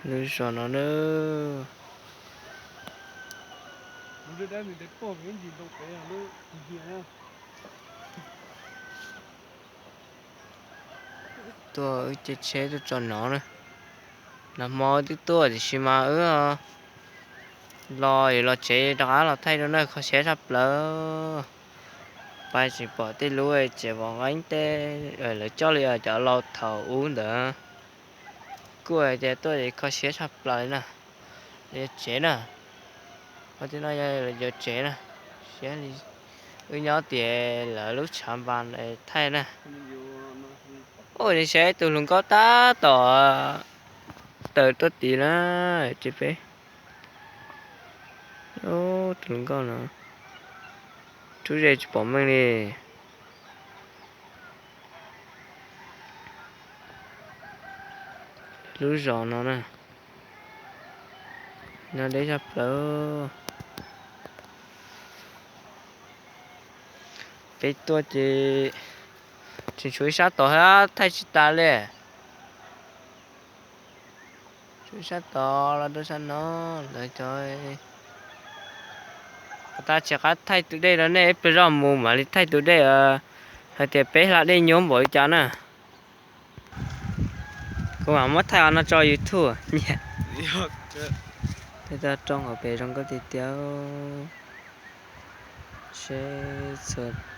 Lub zos no na. Tuaj wb caij tsheb tuaj tso nov na. Nag hmo twb tuaj tiam sis mas wb los yuav los tsev rov qab los thaij rau na, kho siab tshaj plaws. Pais tseem pom tej lub tsev vov nqeeb tej lawv coj li cov laus thaum ub ntawd. Kuj hais tias tuaj es kho siab tshaj plaws li na. Lawv yuav tsev na, qhov tim no yog lawv yuav tsev na. Siab li wb nyob tias lawv lub tshav npas thaij na. Ua li saib tus hluas nkauj tab tom tawm tuaj tid na, tsev peb. Tus hluas nkauj no rub ze tsis pom meej li. Lub zos no na, nyob deb tshaj plaws. Peb tuaj ces tseem tshuav ib sab tod thiab thaij tsis tas li. Tshuav ib sab tod los rau sab no, lawv cov, tas tsis qab thaij tus dej rau nej ib pliag zoj mus mam li thaij tus dej hais tias peb hla dej nyuaj npaum li cas na. Kuv mam muab thaij no tso YouTube nyiam. Tej toj roob hauv pes zoo nkauj tiag tiag. Seb txhua